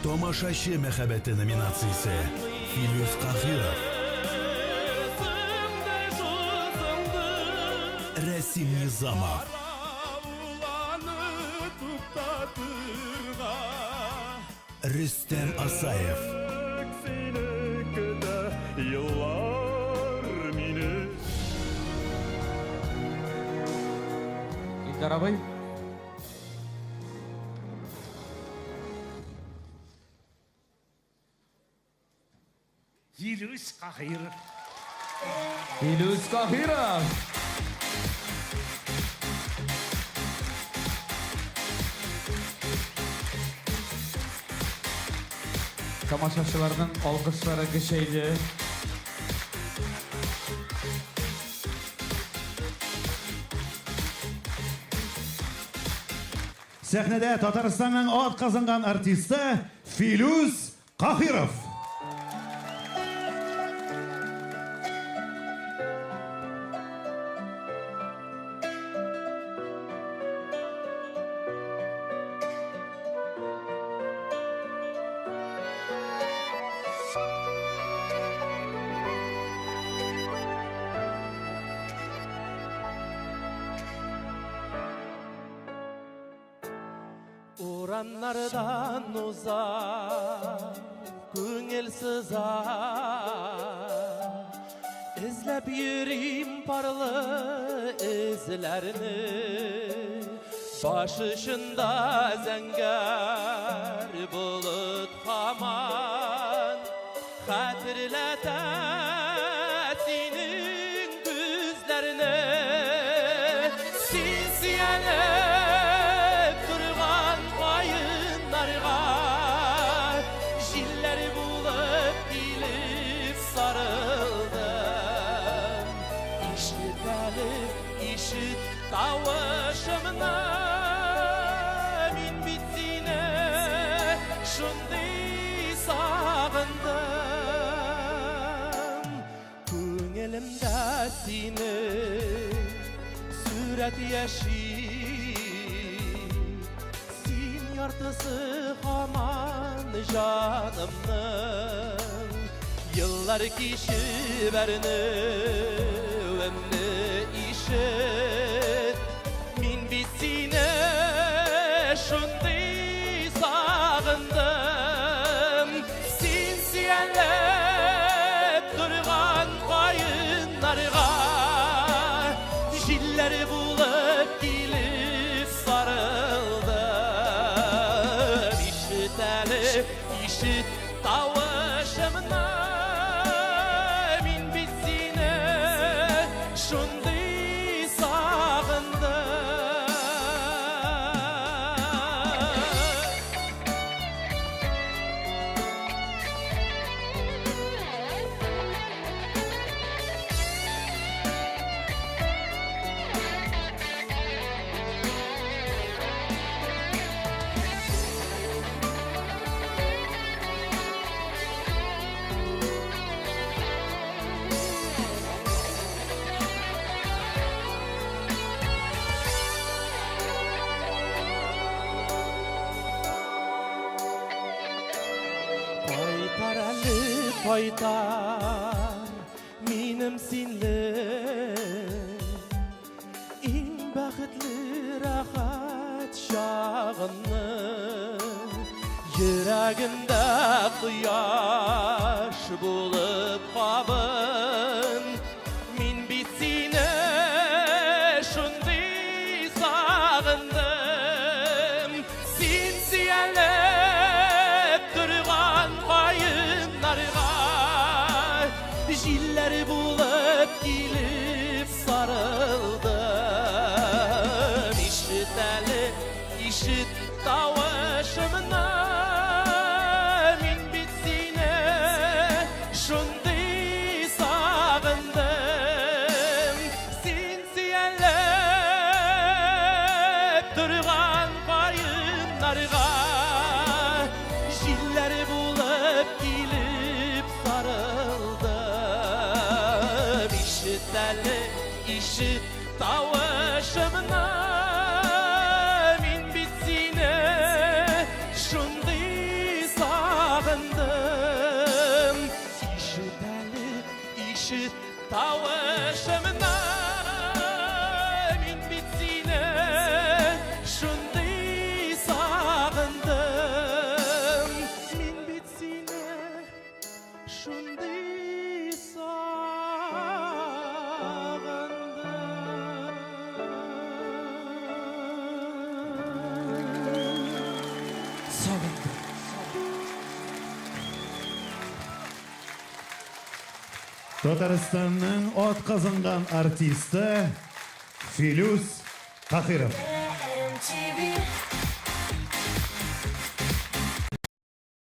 Тамашачы мәхәббәте номинациясе Филүс Каһиров. Рәсим Низамов. Рөстәм Асаев. Илдар абый. Филүс Каһиров. Филүс Каһиров. Тамашачыларның алкышлары көчәйде. Сәхнәдә Татарстанның атказанган артисты Филүс Каһиров. Урамнардан уза, күңел сыза. Эзләп йөрим парлы эзләрне. Баш очында зәңгәр болыт һаман. Хәтерләтә синең күзләрне. Син сөялеп торган каеннарга җилләр булып килеп сарылдым. Ишет әле, ишет тавышымны. Мин бит сине шундый сагындым. Күңелемдә синең сурәт яши. Син яртысы һаман җанымның. Еллар кичеп әрнүемне ишет. Мин бит сине шундый сагындым. Син сөялеп торган каеннарга җилләр булып килеп сарылдым. Ишет әле, ишет тавышымны. Мин бит сине шундый сагындым. Кайтар әле, кайтар минем синле Иң бәхетле рәхәт чагымны. Йөрәгемдә кояш булып кабын. Мин бит сине шундый сагындым. Син сөялеп торган каеннарга җилләр булып килеп сарылдым. Ишет әле, ишет тавышымны. Мин бит сине шундый сагындым. Син сөялеп торган каеннарга җилләр булып килеп сарылдым. Ишет әле, ишет тавышымны. Мин бит сине шундый сагындым. Татарстанның атказанган артисты Филүс Каһиров.